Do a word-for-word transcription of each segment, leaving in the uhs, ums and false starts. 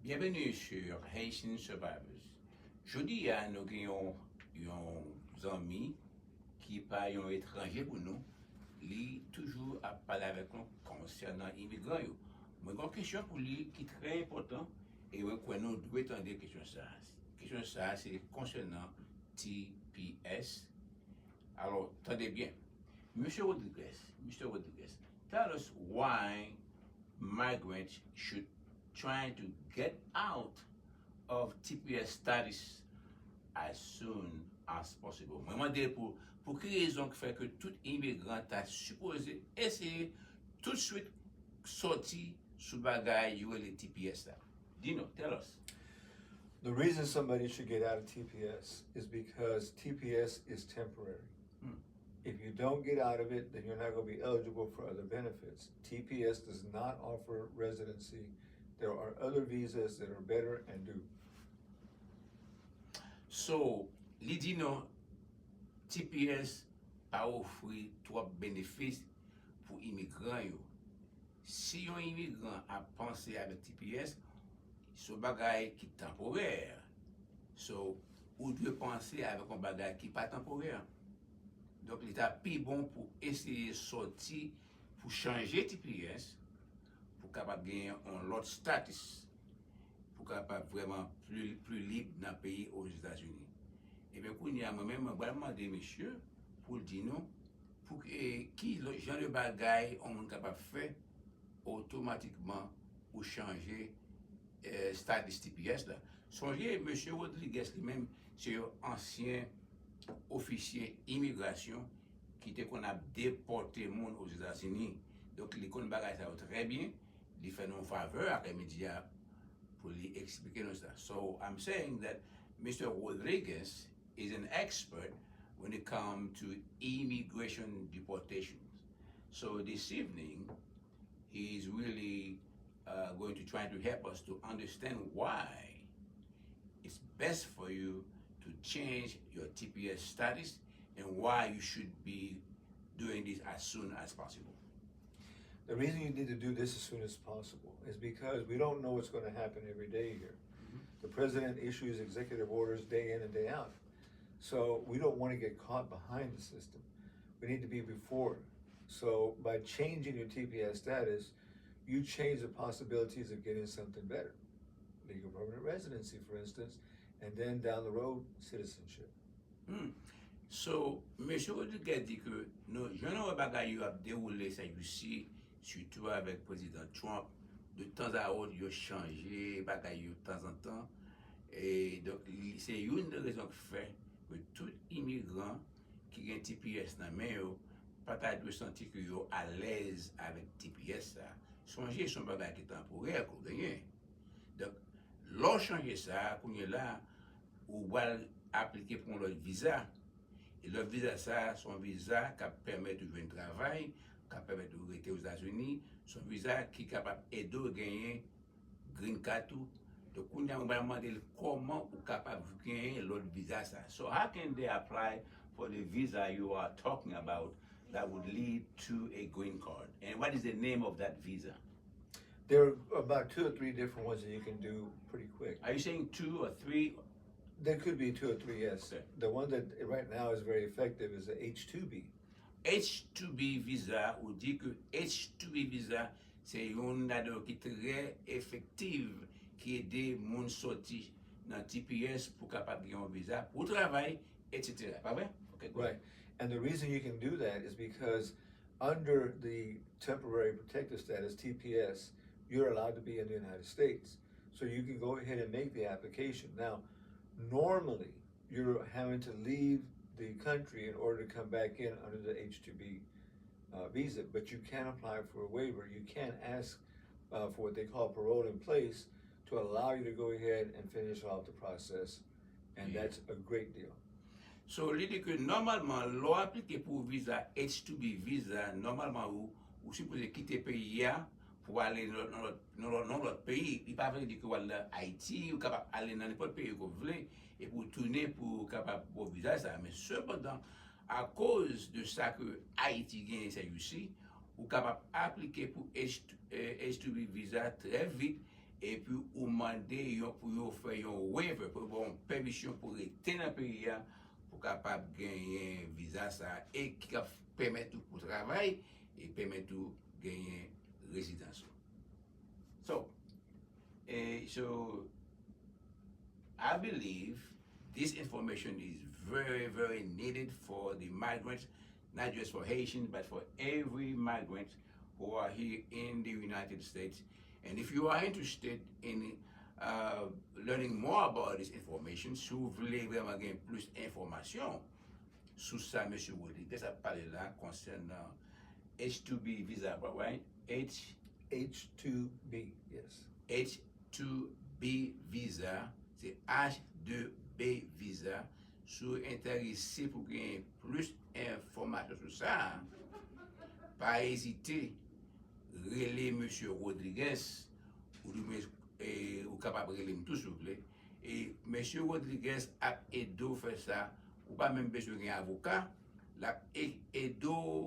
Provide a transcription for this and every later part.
Bienvenue sur Haitian Survivors. Jodi a, nou gen yon, yon zanmi ki pa yon etranje pou nou. Li toujou ap pale avèk nou konsènan imigran yo. Mwen gen yon kesyon pou li ki trè enpòtan e mwen kwè nou dwe tande kesyon sa a. Kesyon sa a se konsènan T P S. Alò, tande byen. Mesye Rodriguez, Mister Rodriguez, tell us why migrants should try to get out of T P S status as soon as possible. Mwen mande pou, pou ki rezon ki fè ke tout imigran ta sipoze eseye tout swit sòti sou bagay yo rele T P S la. Di nou, tell us. The reason somebody should get out of T P S is because T P S is temporary. Hmm. If you don't get out of it, then you're not going to be eligible for other benefits. T P S does not offer residency. There are other visas that are better and do. So, li di nou, T P S pa ofri twòp benefis pou imigran yo. Si yon imigran ap panse avèk T P S, se yon bagay ki tanporè. So, ou dwe panse avèk yon bagay ki pa tanporè. Donk, li ta pi bon pou eseye sòti, pou chanje T P S, pou kapab genyen yon lòt status, pou kapab vrèman pli, pli lib nan peyi Ozetazini. Ebyen, kounye a, mwen menm, mwen pral mande mesye pou l di nou, pou e, ki lòt jan de bagay yon moun kapab fè otomatikman pou chanje eh, status T P S la. Sonje, mesye Rodriguez li menm, se yon ansyen ofisye imigrasyon ki te konn ap depòte moun Ozetazini. Donk, li konn bagay sa yo trè byen. Li fè nou yon favè aprèmidi a pou li eksplike nou sa. So, I'm saying that Mister Rodriguez is an expert when it comes to immigration deportations. So this evening, he is really uh, going to try to help us to understand why it's best for you to change your T P S status and why you should be doing this as soon as possible. The reason you need to do this as soon as possible is because we don't know what's going to happen every day here. The president issues executive orders day in and day out. So we don't want to get caught behind the system. We need to be before. So by changing your T P S status, you change the possibilities of getting something better. Legal permanent residency, for instance, and then down the road, citizenship. Hmm. So, Mesye Rodriguez di ke nou, jan nou wè bagay yo ap dewoule sèjousi, sitou avèk Prezidan Trump, de tanzawòt yo chanje bagay yo tanzantan. E donk, li- se youn de rezon ki fè ke tout imigran ki gen T P S nan men yo pa ta dwe santi ke yo alèz avèk T P S sa. Sonje, se yon bagay ki tanporè ke w genyen. Donk, lè w chanje sa, kounye la, ou pral aplike pou yon lòt viza. E lòt viza sa, se yon viza k ap pèmèt ou jwenn travay, k ap pèmèt ou rete Ozetazini, se yon viza ki kapab ede w genyen green card ou. Donk, kounye a, mwen pral mande l kòman ou kapab genyen lòt viza sa. So, how can they apply for the visa you are talking about that would lead to a green card? And what is the name of that visa? There are about two or three different ones that you can do pretty quick. Are you saying two or three? There could be two or three, yes. Okay. The one that right now is very effective is the H two B. H two B visa, ou di ke H two B visa, se youn ladan yo ki trè efektiv, ki ede moun sòti nan T P S pou kapab gen yon viza, pou travay, et cetera. Pa vre? Ok, go ahead. Right. And the reason you can do that is because under the temporary protective status, T P S, you're allowed to be in the United States. So you can go ahead and make the application. Now, normally, you're having to leave the country in order to come back in under the H two B uh, visa, but you can apply for a waiver. You can ask uh, for what they call parole in place to allow you to go ahead and finish off the process. And Yeah. That's a great deal. So, li di ke nòmalman, lè w aplike pou viza H two B visa, nòmalman ou, ou sipoze kite peyi a pou ale nan lòt, nan lòt, nan lòt, nan lòt peyi. Li pa vle di ke w al nan Ayiti, ou kapab ale nan nenpòt peyi ke w vle, epi w tounen pou w kapab pran viza sa. Men sepandan, akoz de sa ke Ayiti genyen sèjousi, ou kapab aplike pou H, eh, H two B visa trè vit, epi ou mande yo pou yo fè yon waiver, pou yo ba w yon pèmisyon pou rete nan peyi a, pou kapab genyen viza sa a, e ki ap pèmèt ou pou travay, e pèmèt ou genyen rezidans ou. So, eh, so I believe this information is very, very needed for the migrants, not just for Haitians, but for every migrant who are here in the United States. And if you are interested in uh, learning more about this information, si w vle vrèman gen plis enfòmasyon sou sa mesye Rodriguez ap pale la konsènan H two B visa, right? H H two B, yes. H two B visa, se H two B visa. Si w enterese pou gen plis enfòmasyon sou sa, pa ezite rele mesye Rodriguez, ou, e, ou kapab rele m tou, si w vle. E mesye Rodriguez ap ede w fè sa. Ou pa menm bezwen gen avoka. L ap e- ede w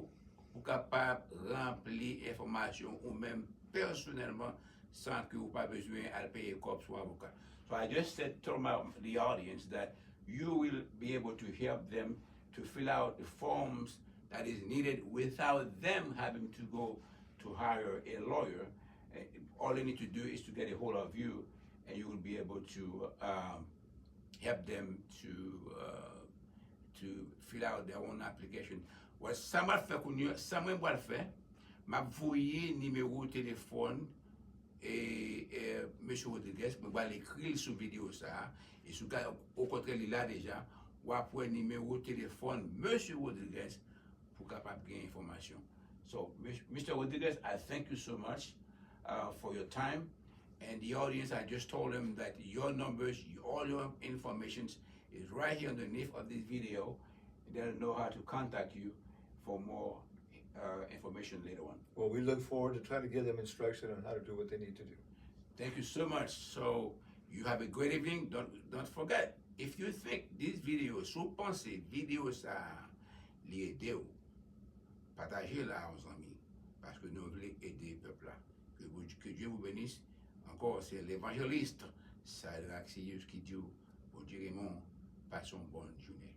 pou kapab ranpli enfòmasyon ou menm pèsonèlman san ke ou pa bezwen al peye kòb sou avoka. So I just said to my, the audience that you will be able to help them to fill out the forms that is needed without them having to go to hire a lawyer. Eh, All they need to do is to get a hold of you, and you will be able to um, help them to uh, to fill out their own application. Well, sa m ap fè kounye, sa mwen pral fè, m ap voye nimewo telefòn e, e mesye Rodriguez, mwen pral ekri l sou videyo sa a. E si w ka, okontrè, li la deja, w ap wè nimewo telefòn mesye Rodriguez pou kapab gen enfòmasyon. So, Mister Rodriguez, I thank you so much uh, for your time. And the audience, I just told them that your numbers, all your informations is right here underneath of this video. They'll know how to contact you for more uh, information later on. Well, we look forward to trying to give them instruction on how to do what they need to do. Thank you so much. So you have a great evening. Don't don't forget, if you think this video, si w panse videyo sa a, li ede w, pataje l a yon zanmi, paske nou vle ede pèp la. Que, vous- que Dieu vous bénisse. Encore, c'est l'évangéliste Sadrac Sirius qui dit, Bondye renmen w, pase yon bòn jounen.